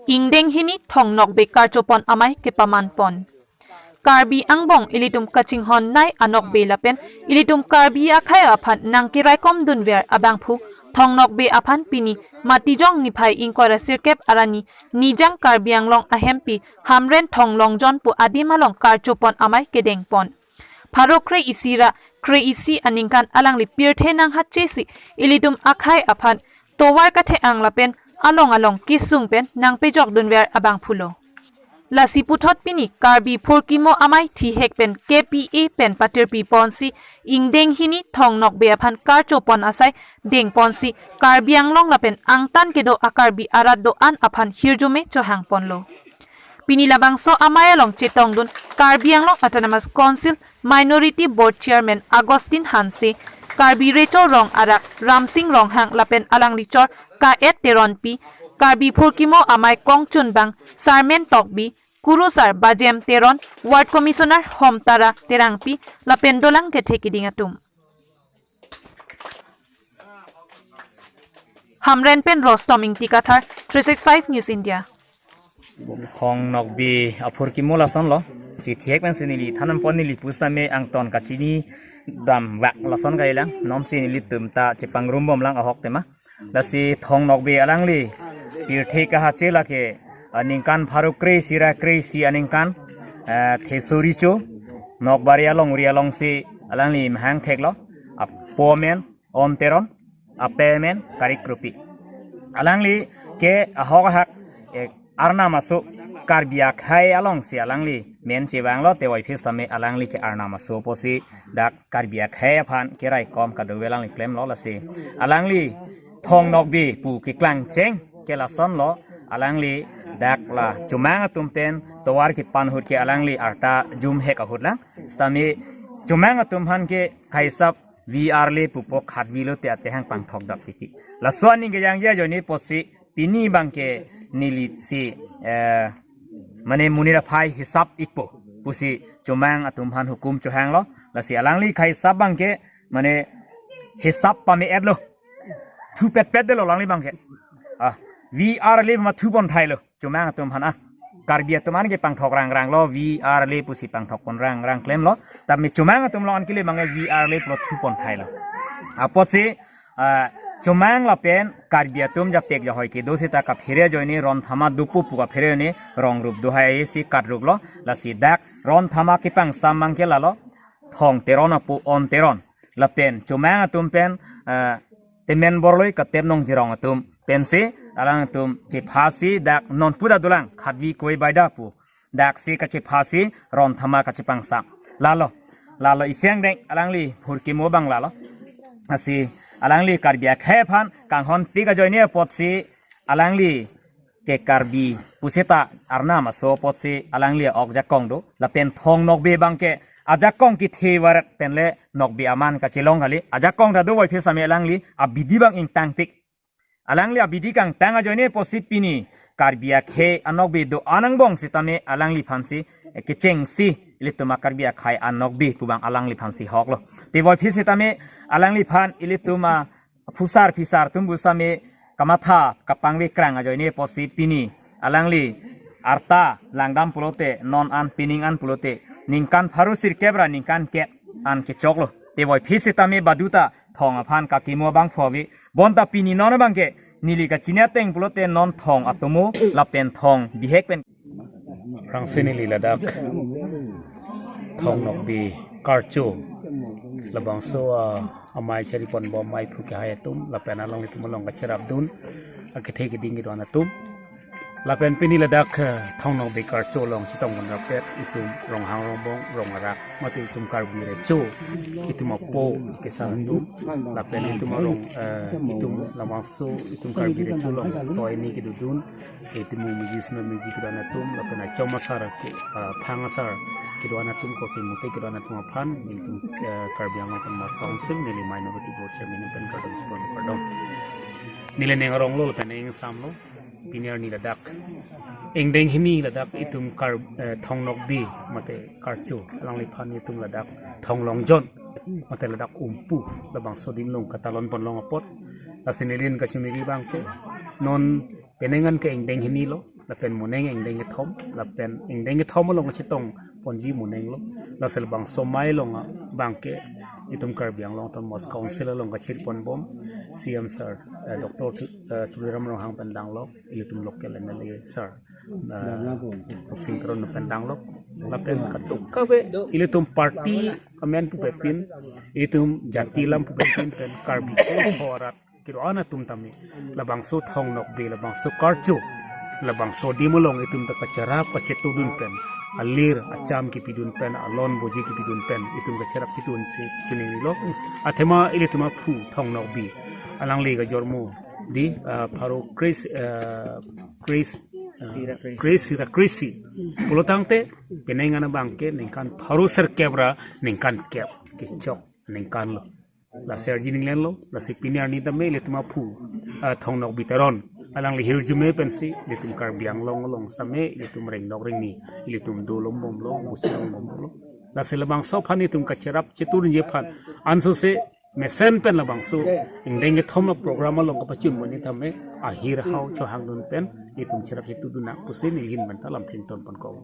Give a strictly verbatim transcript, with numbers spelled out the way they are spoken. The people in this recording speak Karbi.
ingdeng hini Thong Nokbe karchopon amei kepamanpon. Karbi angbong ilitum kachinghon nei anokbe lapen ilitum Karbi akhei aphan nangkeraikom dunver abangphu Thong Nokbe aphan pini Matijong niphai ingkoi ra sirkep arni Nijang Karbi Anglong ahempi Hamren Thong Longjon pu adim along karchopon amei kedengpon. Pharo kre-isi ra kre-isi aningkan alangli pirthe nanghatchesi ilitum akhei aphan tovar kathe-ang lapen along along kesung pen nangpejok dunver abangphulo. Lasi puthot pini Karbi Phurkimo Amei thihek pen K P A pen patirpiponsi ingdeng hini Thong Nokbe aphan karchopon asai dengponsi Karbi Anglong lapen angtan kedo a-Karbi arat do-an aphan hirjume chohangponlo. Pini labangso amei along chetongdun Karbi Anglong Autonomous Council Minority Board Chairman Augustine Hanse, Karbi Recho Rong arak Ramsing Ronghang lapen alangli chor Ka-et Teronpi, Karbi Phurkimo Amei kongchunbang Sarmen Tokbi, Kurusar Bajem Teron, Ward Commissioner Homtara Terangpi lapen dolang kethe keding atum. Hamren pen Rostom Ingti Kathar, three six five News India. Thong Nokbe aphurkimo lasonlo. Si thihek pensi neli thananpon, neli pusitame angton kachinidamvak lason kalilang. Nonsi nelitum ta chepangrumbomlang ahok tema. Lasi Thong Nokbe alangli pirthe kahache lake aningkan pharo kre-isi ra kre-isi aningkan, eh, Thesuri cho Nokbari alongri alongsi alangli mahang theklo. Apo amen On Teron, ape amen Karik Kropi. Alangli ke ahok ahak, eh, arnam aso Karbi akhei alongsi alangli men chevanglo, tevoiphit sitame alangli ke arnam aso pusi dak Karbi akhei aphan keraikom kadokave alangli klemlo. Lasi alangli Thong Nokbe pu keklangcheng ke lasonlo, alangli dak la chomang atum pen tovar kepan ahut ke alangli arta jumhek ahut lang. Sitame chomang atum aphan ke kaisap V R le pupo, khatvi lote atehang pangthok dap titi. Laso aning kejangji ajoine pusi pini abangke nelisi, eh, mane monit aphai hisap ikpo pusi chomang atum aphan hukum chohanglo. Lasi alangli kaisap abangke mane hisap pame-etlo. Thupetpetdetlo alangli abangke. Ah, V R le ma thupon thailo. Chomang atum aphan ah. Karbi atum an ke pangthok rangranglo, V R le pusi pangthokpon rangrang klemlo. Tapi chomang atum along an kele abangke V R le pulo thupon thailo. Apotsi, ah, chomang lapen Karbi atum japek jahoi kedo seta kaphere ajoine ron thama dopo pu kaphere ajoine rong rup do haisi kat ruplo. Lasi dak ron thama kepangsam abangke lalo Thong Teron apo On Teron. Lapen chomang atum pen, ah, Temen Borloi, Katep Nongjirong atum pensi alangtum chephasi dak non puta dolang khatvi koi baida pu. Daksi kachephasi ron thama kachepangsam. Lalo, lalo isi angdeng alangli phurkimo abang lalo. Lasi alangli Karbi akhei aphan kanghonpik ajoine apotsi alangli ke Karbi puseta arnam aso apotsi alangli ok ajakong do. Lapen Thong Nokbe abangke ajakong kethe varet penle Nokbe aman kachelong kali. Ajakong ta dovoiphit sitame alangli abidi abang ingtangpik. Alangli abidi kangtang ajoine pusi pini Karbi akhei anokbe do-an angbong sitame alangliphansi, eh, kechengsi ilitum a-Karbi akhei anokbe pu abang alangliphansi hoklo. Tevoiphit sitame alangliphan ilitum aphusar phisar atum pusitame kamatha kapangvekrang ajoine pusi pini alangli arta langdam pulote, non an pining an pulote, ningkan pharo sirkep ra ningkan kep an kechoklo. Tevoiphit sitame baduta Thong aphan kakimo abang phovi. Bonta pini non abangke neli kachini ateng pulote non Thong atomo lapen Thong bihek pen. Rangsi neli ladak Thong Nokbe karcho labangso, ah, amei chariponbom ameiphu kehai atum lapen alanglitum along kacherapdun akethe keding kedo-an atum. Lapen pini ladak, eh, Thong Nokbe karcho along chetongdun rapet itum Ronghang Rongbong, Rong arak, mate itum Karbi Recho, itum apo kesar atum, lapen itum arong, eh, itum labangso, itum Karbi Recho along toini kedodun, itum meji sino meji kedo-an atum, lapen achom asar ke, eh, phang asar kedo-an atum, korte mute kedo-an atum aphan, itum, eh, Karbi Anglong Autonomous Council neli Minority Board Chairman pen kardom, kardom. Neli ning aronglo lapen ning ingsamlo. Pini arni ladak ingdeng hini ladak itum kar, eh, Thong Nokbe mate karcho alangliphan itum ladak Thong Longjon mate ladak umpu labangso adim along katalonponlong apot. Lasi neli ning kachimiri abangke non Penang an ke ingdeng hini lo, lapen moning ingdeng kethom, lapen ingdeng kethom along chetong ponji moning lo. Lasi labangso amei along abang ke itum Karbi Anglong Autonomous Council along kachir ponbom C M sir, eh, Doctor Tu-, eh, Tuliram Ronghang pen danglok, ilitum local M L A sir, eh, Tuliram Ronghang pen danglok, lapen kadokave ilitum party amen pupepin, ilitum jati alam pupepin pen Karbi ko horat kiro-an atum tame labangso Thong-Nokbe, labangso karcho, labangso adim along itum ta kacherap kachetudun pen, alir acham kipidun pen, alon boji kipidun pen itum kacherap chetun si chiningrilo. Athema ilitum aphu Thong-Nokbe, alangli kajormo di, ah, pharo kre-, ah, kre-, ah, Sira kre-, kre-, sira kre-isi pulo tangte, penang an abang ke ningkan pharo sirkep ra ningkan kep kechok ningkan lo. Lasi arji ningleng lo, lasi pini arni tame ilitum aphu, ah, Thong-Nokbe Teron, alangli hirjume pensi ilitum Karbi Anglong along same ilitum ringnok ringni, ilitum dolom bomlo, busi long bomlo. Lasi labangso aphan itum kacherap chetudunji aphan, ansose mesen pen labangso ingdeng kethom a-program along kapachun moni tame ahir hao chohangdun pen itum cherap chetudun nang pusi neli ahin pen ta lamthe ington ponkok.